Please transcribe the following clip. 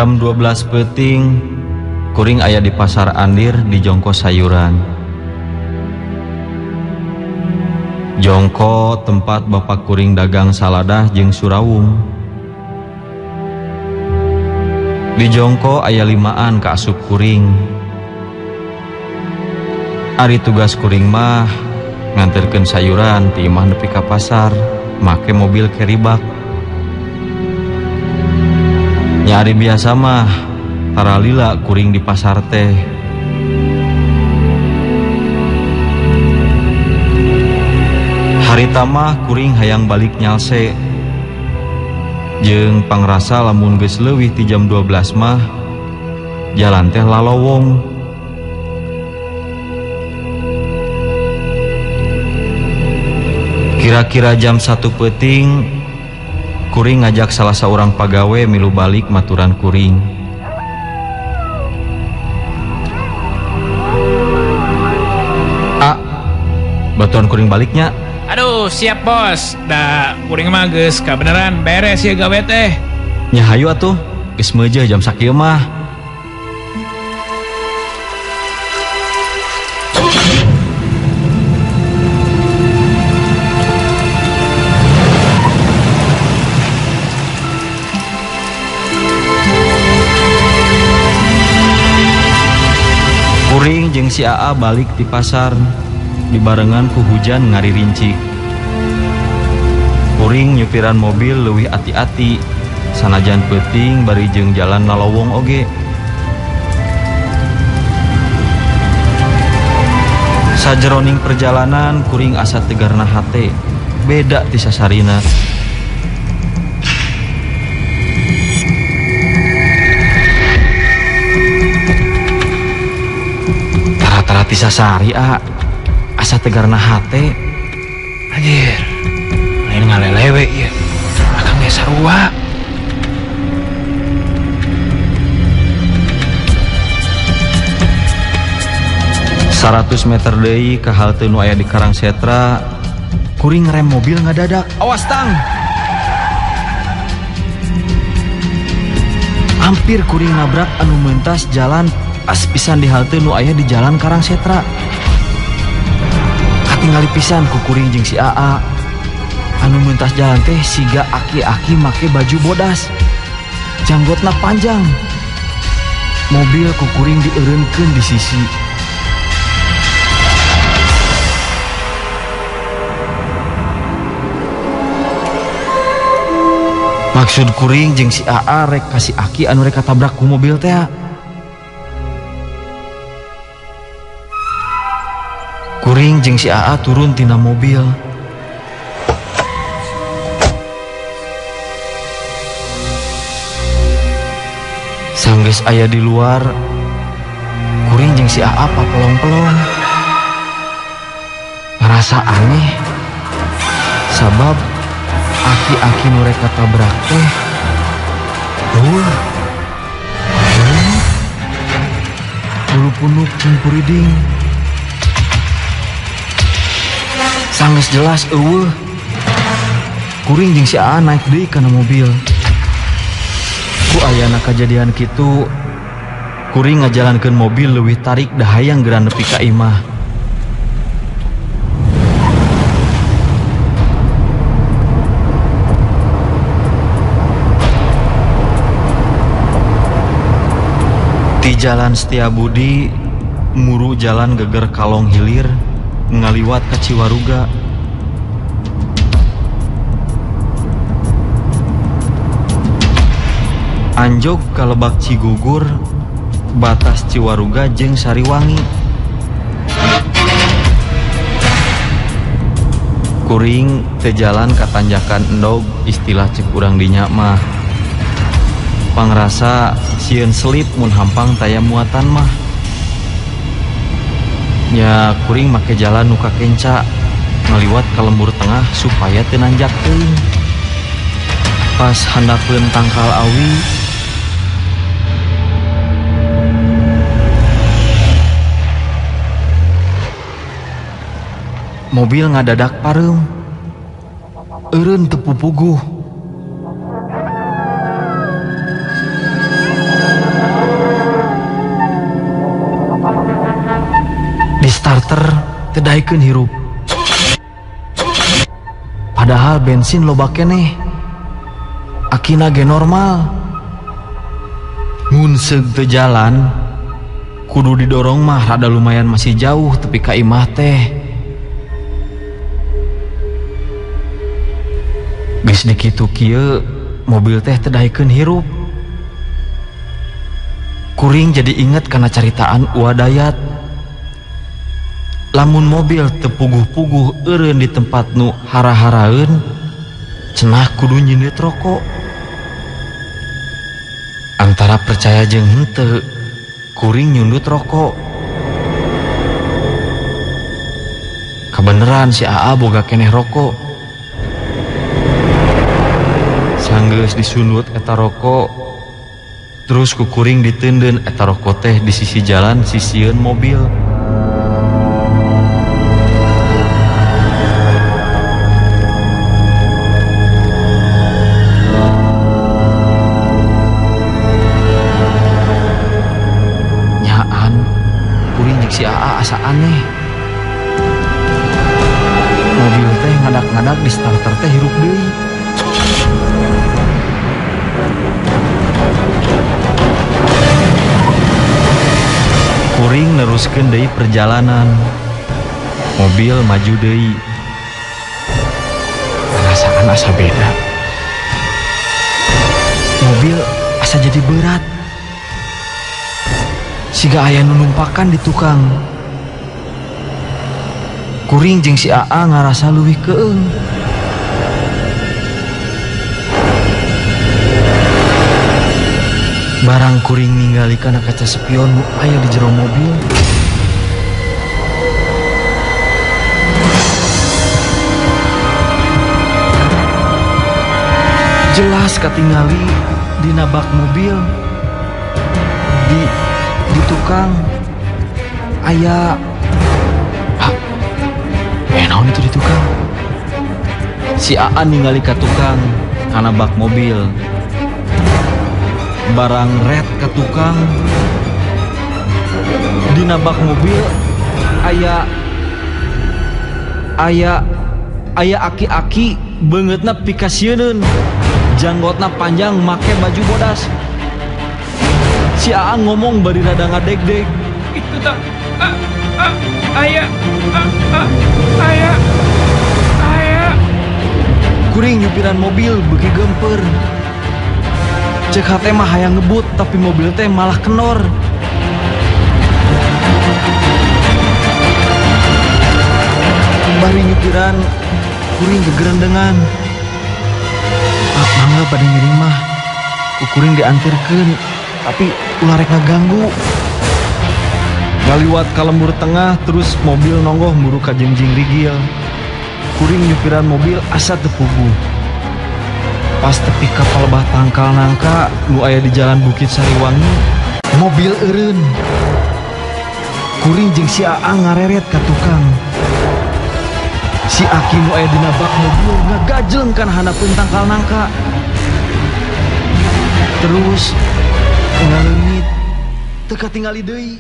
Jam 12 peuting kuring aya di pasar Andir di jongko sayuran. Jongko tempat bapak kuring dagang saladah jeung surawung. Di jongko aya limaan ka asup kuring. Ari tugas kuring mah nganterkeun sayuran ti imah nepi ka pasar make mobil keribak. Nya ari biasa mah taralila kuring di pasar teh. Harita mah kuring hayang balik nyalse. Jeung pangrasa lamun geus leuwih ti jam 12 mah jalan teh lalowong. Kira-kira jam 1 peuting kuring ngajak salah seorang pagawe milu balik maturan kuring. Ah, batuan kuring baliknya. Aduh, siap bos. Da kuring mah geus kabeneran beres ya gawe teh. Nya hayu atuh, geus meujeuh jam sakieu mah. Kuring jeung si AA balik di pasar dibarengan ku hujan ngaririncik. Kuring nyupiran mobil leuwih ati-ati sanajan peuting bari jeung jalan lalowong oge. Sajeroning perjalanan kuring asa tegarna hate beda ti sasarina. Tara-tara ti sasari a asa tegarna hate. Anjir, lain ngalelewe ieu. Akang ge sarua. 100 meter deui ka halte nu aya di Karang Setra, kuring ngerem mobil ngadadak. Awas tang. Hampir kuring nabrak anu mentas jalan pas pisan di halte nu aya di jalan Karang Setra. Katingali pisan ku kuring jeung si AA. Anu mentas jalan teh siga aki-aki make baju bodas. Janggotna panjang. Mobil ku kuring dieureunkeun di sisi. Maksud kuring jeung si AA rek kasih aki anu rek katabrak ku mobil teh. Kuring jeung si AA turun tina mobil. Sanggeus aya di luar, kuring jeung si AA papelong-pelong. Ngarasa aneh, sabab aki-aki nu rek katabrak teh eueuh. Bulu punuk jeung kuriding. Sanggeus jelas eueuh. Kuring jeung si AA naik deui kana mobil. Ku ayana kajadian kitu, kuring ngajalankeun mobil leuwih tarik da hayang geura nepi ka imah. Di jalan Setiabudi, muru jalan geger Kalong Hilir, ngaliwat ka Ciwaruga. Anjog ka Lebak Cigugur, batas Ciwaruga jeung Sariwangi. Kuring teu jalan ka tanjakan endog istilah cek urang dinya mah. Pangrasa sieun selip mun hampang taya muatan mah. Nya kuring make jalan nu kakenca ngaliwat ka lembur tengah supaya teu nanjak teuing. Pas handapeun tangkal awi, mobil ngadadak pareum. Eureun teu pupuguh. teu daekeun hirup. Padahal bensin loba keneh. Akina ge normal. Mun seug teu jalan, kudu didorong mah rada lumayan masih jauh tepi ka imah teh. Geus dikitu kieu, mobil teh teu daekeun hirup. Kuring jadi inget kana caritaan Ua Dayat. Lamun mobil teu puguh-puguh eureun di tempat nu hara-haraeun, cenah kudu nyindeut rokok. Antara percaya jeung henteu, kuring nyundut rokok. Kabeneran si AA boga keneh rokok. Sanggeus disundut eta rokok, terus ku kuring diteundeun eta rokok teh di sisi jalan sisieun mobil. Nyaan kuring jeung si AA asa aneh. Mobil teh ngadak-ngadak di starter teh hirup deui. Kuring neruskeun deui perjalanan. Mobil maju deui. Perasaan asa beda. Mobil asa jadi berat. Siga aya nu numpakan di tukang. Kuring jeung si AA ngarasa leuwih keung. Barang kuring ningali kana kaca spion nu aya di jero mobil. Jelas katingali dina bak mobil di tukang aya naon itu di tukang. Si AA ningali ka tukang kana bak mobil. Barang red ke tukang dina bak mobil aya aya aya aki-aki beungeutna pikasieun, janggotna panjang make baju bodas. Si AA ngomong bari rada ngadeg-deg. Itu tak aya aya aya. Kuring nyupiran mobil beuki gemper. Cek hate mah hayang ngebut tapi mobil teh malah kenor. Bari nyupiran kuring gegerendengan. Ah, mangga pada ngiring mah. Ku kuring diantirkeun tapi ulah rek ngaganggu. Ngaliwat ka lembur tengah terus mobil nonggoh muru ka jengjing rigil. Kuring nyupiran mobil asa teu puguh. Pas tepi ka palebah tangkal nangka nu aya di jalan Bukit Sariwangi, mobil eureun. Kuring jeung si AA ngareret ka tukang. Si aki nu aya dina bak mobil ngagajleng kana handapeun tangkal nangka. Terus ngaleungit teu katingali deui.